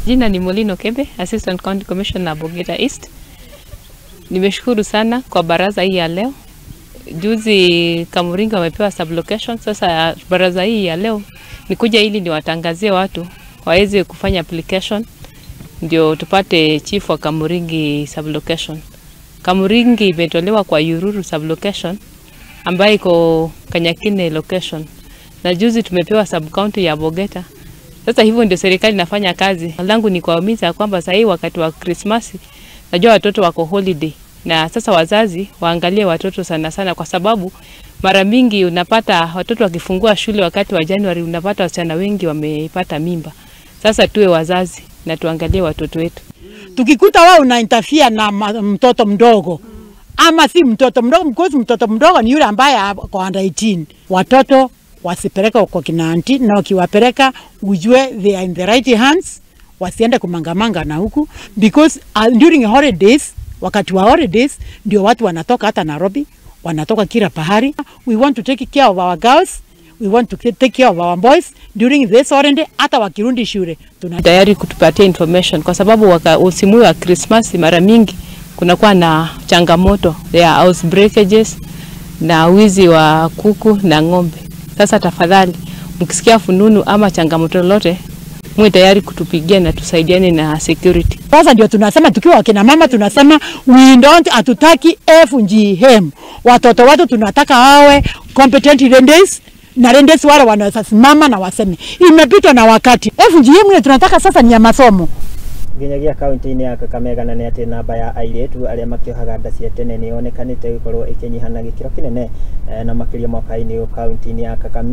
Jina ni Molino Kebe, Assistant County Commissioner Bogeta East. Nimeshukuru sana kwa baraza hii ya leo. Juzi Kamuringi wamepewa sublocation. Sasa baraza hii ya leo nikuja ili niwatangazie watu waweze kufanya application ndio tupate chief wa Kamuringi sublocation. Kamuringi imetolewa kwa Yururu sublocation ambayo iko Kanyakine location, na juzi tumepewa sub county ya Bogeta. Sasa hivyo ndio serikali inafanya kazi. Langu ni kuwahimiza kwamba sasa hii wakati wa Krismasi najua watoto wako holiday, na sasa wazazi waangalie watoto sana sana, kwa sababu mara mingi unapata watoto wakifungua shule wakati wa Januari unapata wasichana wengi wamepata mimba. Sasa tuwe wazazi na tuangalie watoto wetu. Tukikuta wao una interfere na mtoto mdogo ama si mtoto mdogo, because mtoto mdogo ni yule ambaye ako under 18. Watoto wasipeleke kwa kina auntie, na ukiwapeleka ujue they are in the right hands, wasiende kumangamanga na huku, because during holidays, wakati wa holidays ndio watu wanatoka hata Nairobi, wanatoka kila pahali. We want to take care of our girls, we want to take care of our boys during this holiday. Hata wakirundi shule tuna tayari kutupatia information, kwa sababu msimu wa Christmas mara mingi kunakuwa na changamoto ya house breakages na wizi wa kuku na ng'ombe. Sasa tafadhali mkisikia fununu ama changamoto lolote mwe tayari kutupigia na tusaidiane na security. Sasa ndio tunasema tukiwa wakina mama tunasema we don't, hatutaki FGM. Watoto wetu tunataka wawe competent ladies, na ladies wale wanaweza simama na waseme imepitwa na wakati. FGM ile tunataka sasa ni ya masomo. Nginyagia kaunti-inĩ ya Kakamega na nĩ atĩ namba ya airĩtu arĩa makĩohaga nda cia tene nĩ yonekanĩte gũkorwo ĩkĩnyiha na gĩkĩro kĩnene na makĩria mwaka-inĩ ũyũ kaunti-inĩ ya Kakamega.